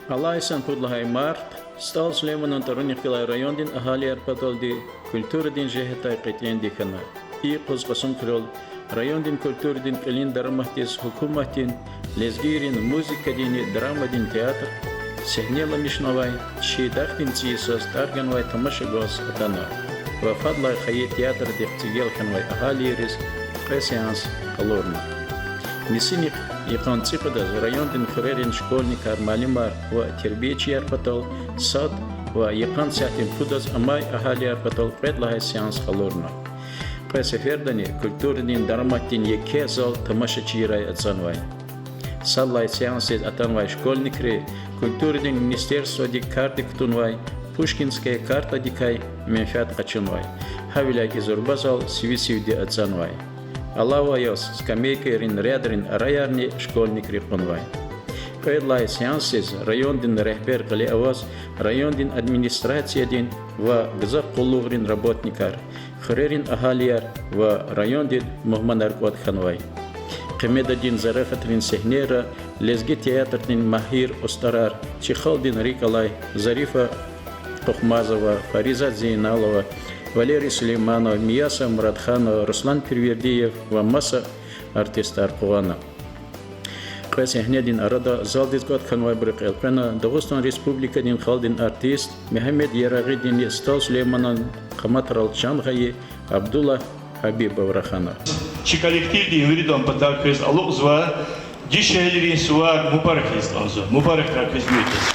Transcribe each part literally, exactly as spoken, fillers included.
Алай йисан пуд лагьай март СтӀал Сулейманан тӀварунихъ галай райондин агьалияр паталди культурадин жигьетдай кьетӀенди хьана. И юкъуз Кьасумхуьрел райондин культурадин кьилин дараматдиз гьукуматдин, лезгийрин музыкадинни драмадин театр сегьнеламишнавай, чи дахдин цӀийи саз тӀар ганвай тамаша гваз атана ва фадлай хайи театрдихъ цӀигел хьанвай агьалийриз кьве сеанс къалурна. Нисинихъ йикъан цӀикьведаз райондин хуьрерин школьникар, муаллимар ва тербиячияр патал сад ва йикъан сятдин пудаз амай агьалияр патал кьвед лагьай сеанс къалурна. Кьве сефердани культурадин дараматдин еке зал тамашачийрай ацӀанвай. Сад лагьай сеансдиз атанвай школьникри культурадин министерстводик кардик кутунвай Пушкинская картадикай менфят къачунвай. Гьавиляй и зурба зал сиви-сивди ацӀанвай. Алава яз скамейкайрин рядрин араярни школьникри кьунвай. Кьвед лагьай сеансдиз райондин регьбер кьиле аваз, райондин администрациядин ва гзаф къуллугърин работникар, хуьрерин агьалияр ва райондин мугьманар кӀватӀ хьанвай. Къимедадин, зарафатрин сегьнейра лезги театрдин магьир устӀарар, чи халкьдин рикӀ алай Зарифа Хъухмазова, Фаризат Зейналова, Валерий Сулейманов, Мияса Мурадханова, Руслан Пирвердиев ва маса артистар къугъвана. Кьве сегьнедин арада залдиз кӀватӀ хьанвайбурухъ элкъвена Дагъустан Республикадин халкьдин артист, Мегьамед Ярагъидинни СтӀал Сулейманан къаматрал чан гъайи Абдуллагь Гьабибов рахана. Чи коллективдин виридан патай квез алукьзава дишегьлийрин сувар мубарак ийиз кӀанзава, мубаракрай квез виридаз.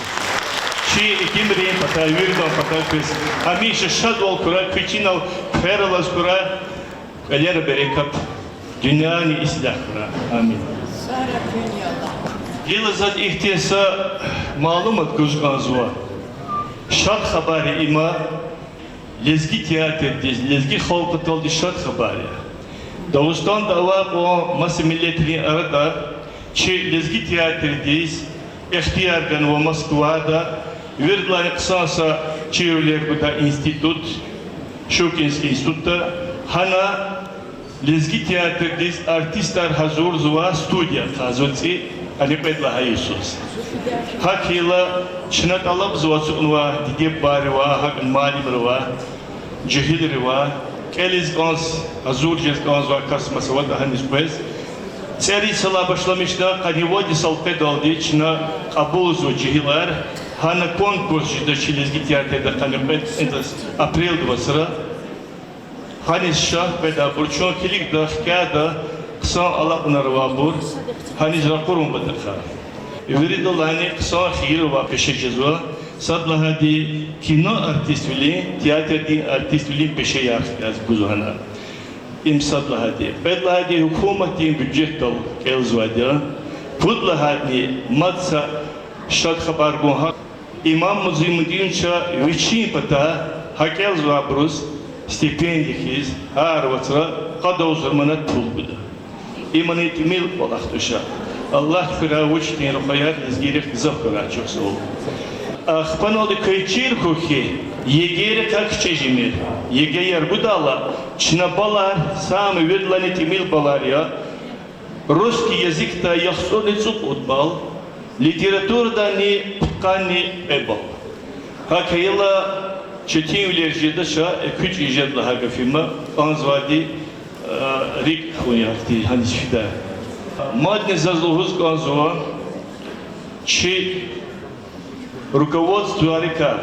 Чи итимрин патай, виридан патай квез гьамиша шадвал хьурай, квез чинал хъвер алаз хьурай, кӀвалера берекат, дуьньяни ислягь хьурай. Амин. Гила заз ихьтин са малумат гуз кӀанзава. Шад хабар я им, лезги театрдиз, лезги халкьдалди шад хабар я. Дагъустанда авай кьван маса миллетрин арада чи лезги театрдиз ихтияр ганва Москвада, виридалайни хъсан са чирвилер гудай институт, Щукинский институтда, гьана лезги театрдиз артистар гьазурзавай студия кьазва цӀи, къанни кьвед лагьай йисуз. ГьакӀ хьайила, чна тӀалабзава ацукьнавай диде-бубайривай, гьакӀни муаллимривай, жегьилривай, кӀелиз кӀанз, гьазур жез кӀанзавай кас маса аватӀа гьаниз къвез. ЦӀерид йисалай башламишна къанни вад йисал къведалди чна кьабулзава жегьилар, гьана конкурс жеда чи лезги театрда къанни кьвед, это, апрелдин вацра. Гьаниз ша къведайбур, чун килигда, хкяда, хъсан алакьунар авайбур, гьаниз ракъурун патахъай. Виридалайни хъсан хийир авай пеше жезва, сад лагьайди кино артиствилин, театрдин артиствилин пешеяр хкяз гузва гьана. Им сад лагьайди. Кьвед лагьайди гьукуматдин бюджетдал кӀелзавайди я. Пуд лагьайдини мад са шад хабар гун гьакӀ. Имам Музимудиновича вичин патай гьа кӀелзавайбуруз стипендия хьиз гьар вацра къад агъзур манат пул гуда. Имни тӀимил кӀвалах туш. Аллагьди хуьрай вуч хьтин рухваяр лезгийрихъ гзаф хьурай, чухсагъул. Ахпаналди квез чир хьухь хьи, ЕГЭ-рикай кичӀе жемир. ЕГЭ-яр гудайла, чна баллар, сама виридалайни тӀимил баллар я, русский языкдай яхцӀурни цӀукьуд балл, литературадайни пудкъанни кьве балл. ГьакӀ хьайила, четинвилер жедач, экуь чӀиз жеда лагьай гаф им, кӀанзавайди, а, рикӀ хьун я ахьтин, гьаниз фидай. Мадни заз лугьуз кӀанзава, чи руководствойрикай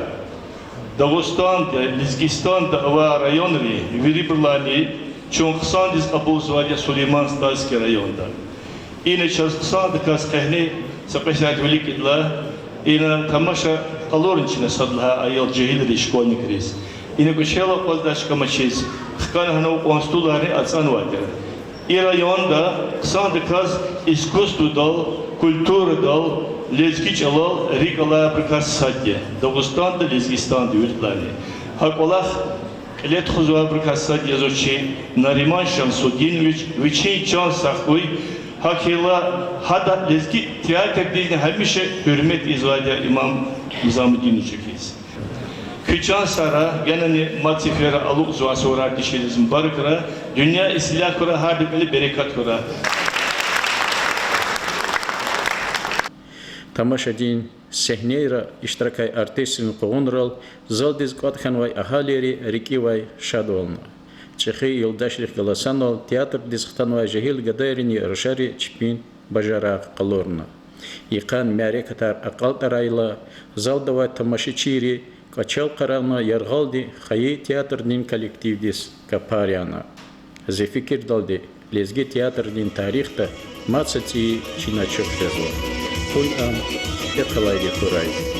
Дагъустанда, Лезгистанда авай районрин вирибурулайни чун хъсандиз кьабулзавайди я Сулейман-Стальский районда. Ина чаз хъсандаказ къегьни са кьве сят вилик идалай, ина тамаша къалурна чна сад лагьай аял жегьилриз, школьникриз. Ина кӀвачел акъваздай чка амачиз, хкана гьана укьван стуларни ацӀанвайди я. И районда хъсандаказ искусстводал, культурадал, лезги чӀалал рикӀ алайбурукай сад я, Дагъустанда, Лезгистанда виридалайни. Гьа кӀвалах кьиле тухузвайбурукай сад язва чи Нариман Шамсудинович, вичин чан сагъ хьуй, гьакӀ хьайила гьада лезги театрдизни гьамиша гьуьрмет ийизвайди я Имам Низамудиновича хьиз. Куь чан сагърай, генани мад сефера алукьзавай суварар дишегьлийриз мубаракрай, дуьнья ислягь хьурай, гьарда кӀвале берекат хьурай. Тамашадин сегьнейра иштиракай артистарин къугъунрал залдиз кӀватӀ хьанвай агьалийри рикӀивай шадвална. ЧӀехи юлдашрихъ галаз санал театрдиз хтанвай жегьил гадайрини рушари чпин бажарагъ къалурна. Йикъан мярекатар акьалтӀарайла, залда авай тамашачийри кӀвачел къарагъна яргъалди хайи театрдин коллективдиз капар яна. Зи фикирдалди, лезги театрдин тарихда мад са цӀийи чин ачух жезва. Къуй ам экъелайди хьурай.